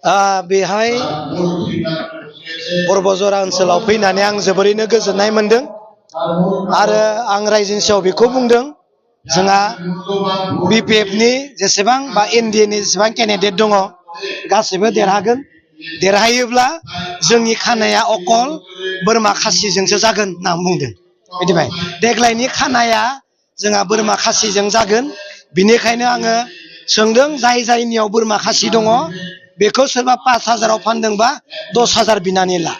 बेहाय बरबजरा ओनसोलाव फैनानै आं जोबोरैनो गोजोननाय मोनदों आरो आं रायजोनि सायाव बेखौ बुंदों जोंहा बिपिएफनि जेसेबां बा एनडिएनि जेसेबां केन्डिडेट दङ गासैबो देरहागोन देरहायोब्ला जोंनि खानाया अकल बोरमा खासिजोंसो जागोन होनना बुंदों मिथिबाय देग्लायनि खानाया जोंहा बोरमा खासिजों जागोन बिनिखायनो आङो सोंदों जायनियाव बोरमा खासि दङ बेखौ सोरबा 5,000 फानदोंबा 10,000 बिनानै ला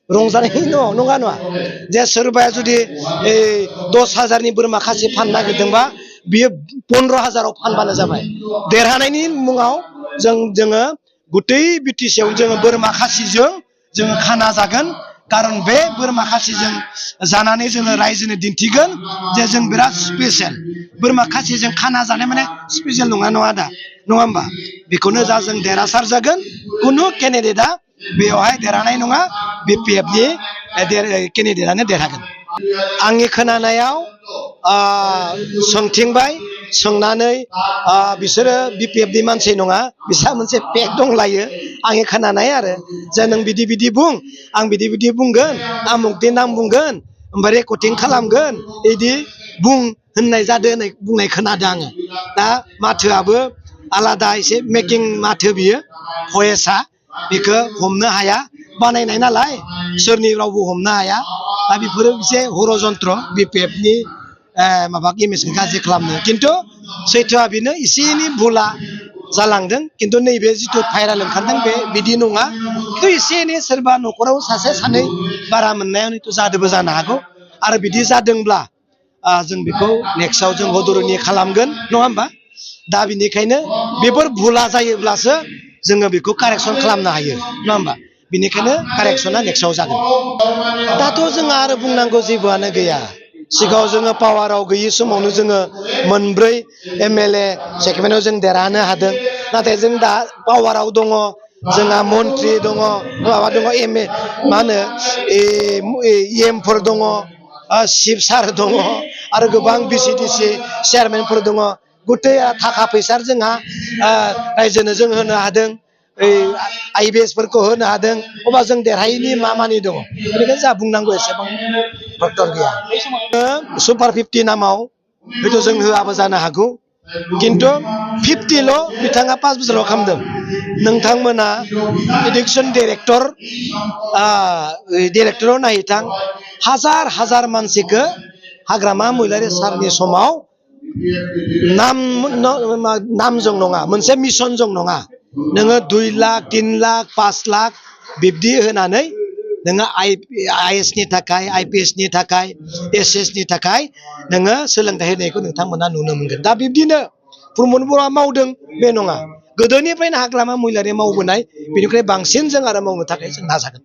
रंजानायनि नङा नङा जे सोरबाया जुदि 10,000नि बोरमा खासि फाननो नागिरदोंबा बियो 15,000 फानबानो जाबाय देरहानायनि मुङाव जोङो गुतै बिटिसिआव जोङो बोरमा खासिजों जोङो खाना जागोन कारन बे बोरमा खासिजों जानानै जोङो रायजोनो दिन्थिगोन जे जों बिराद स्पेशल बोरमा खासिजों खाना जानाय माने स्पेशल नङा दा नङा होमबा बेखौनो जा जों देरहासार जागोन कुनु केन्डिडेटआ बेवहाय देरहानाय नङा बिपिएफनि केन्डिडेटआनो देरहागोन आंनि खोनानायाव सोंथिंबाय सोंनानै बिसोरो बिपिएफनि मानसि नङा बिसा मोनसे पेक दंलायो आंनि खोनानाय आरो जे नों बिदि बुं आं बिदि बुंगोन आमुकनि नाम बुंगोन ओमफ्राय रेकर्डिं खालामगोन बिदि बुं होननाय जादों बुंनाय खोनादों आङो दा माथोआबो आलादा एसे मेकिं माथो बियो भयेसआ बेखौ हमनो हाया बानायनाय नालाय सोरनि रावबो हमनो हाया दा बेफोरो एसे हरजन्त्र बिपिएफनि माबा इमेजखौ गाज्रि खालामनो खिन्थु सैथोआ बेनो एसे एनै भुला जालांदों खिन्थु नैबे जिथु भाइराल ओंखारदों बे बिदि नङा खिन्थु एसे एनै सोरबा न'खराव सासे सानै बारा मोननायाव जादोंबो जानो हागौ आरो बिदि जादोंब्ला जों बेखौ नेक्स्टआव जों हदरनि खालामगोन नङा होमबा दा बिनिखायनो बेफोर भुला जायोब्लासो जोङो बेखौ कारेक्सन खालामनो हायो नङा होमबा बिनिखायनो कारेक्सना नेक्स्टआव जागोन दाथ' जोंहा आरो बुंनांगौ जेबोआनो गैया सिगाङाव जोङो पावाराव गैयि समावनो जोङो मोनब्रै एमएलए सेगमेन्टआव जों देरहानो हादों नाथाय जों दा पावाराव दङ जोंहा मन्त्रि दङ माबा दङ मा होनो एमफोर दङ चिफ सार दङ आरो गोबां बिसिडिसि चेयारमेनफोर दङ गुतै थाखा फैसा जोंहा रायजोनो जों होनो हादों आइबिएसफोरखौ होनो हादों अब्ला जों देरहायैनि मा मानि दङ बेनिखायनो जा बुंनांगौ एसेबां डक्टर गैया सुपार 50 नामाव हयथ' जों होआबो जानो हागौ खिन्थु 50ल' बिथाङा 5 बोसोराव खालामदों नोंथांमोना इडुकेसन डिरेक्टराव नायहैथां हाजार मानसिखौ हाग्रामा महिलारि सारनि समाव नामजों नङा मोनसे मिशनजों नङा नोङो 2 लाख 3 लाख 5 लाख बिब्दि होनानै नोङो आइएसनि थाखाय आइपिएसनि थाखाय एसएसनि थाखाय नोङो सोलोंथाइ होनायखौ नोंथांमोना नुनो मोनगोन दा बिब्दिनो प्रमद बर'आ मावदों बे नङा गोदोनिफ्रायनो हाग्रामा महिलारि मावबोनाय बेनिफ्राय बांसिन जों आरो मावनो थाखाय जों नाजागोन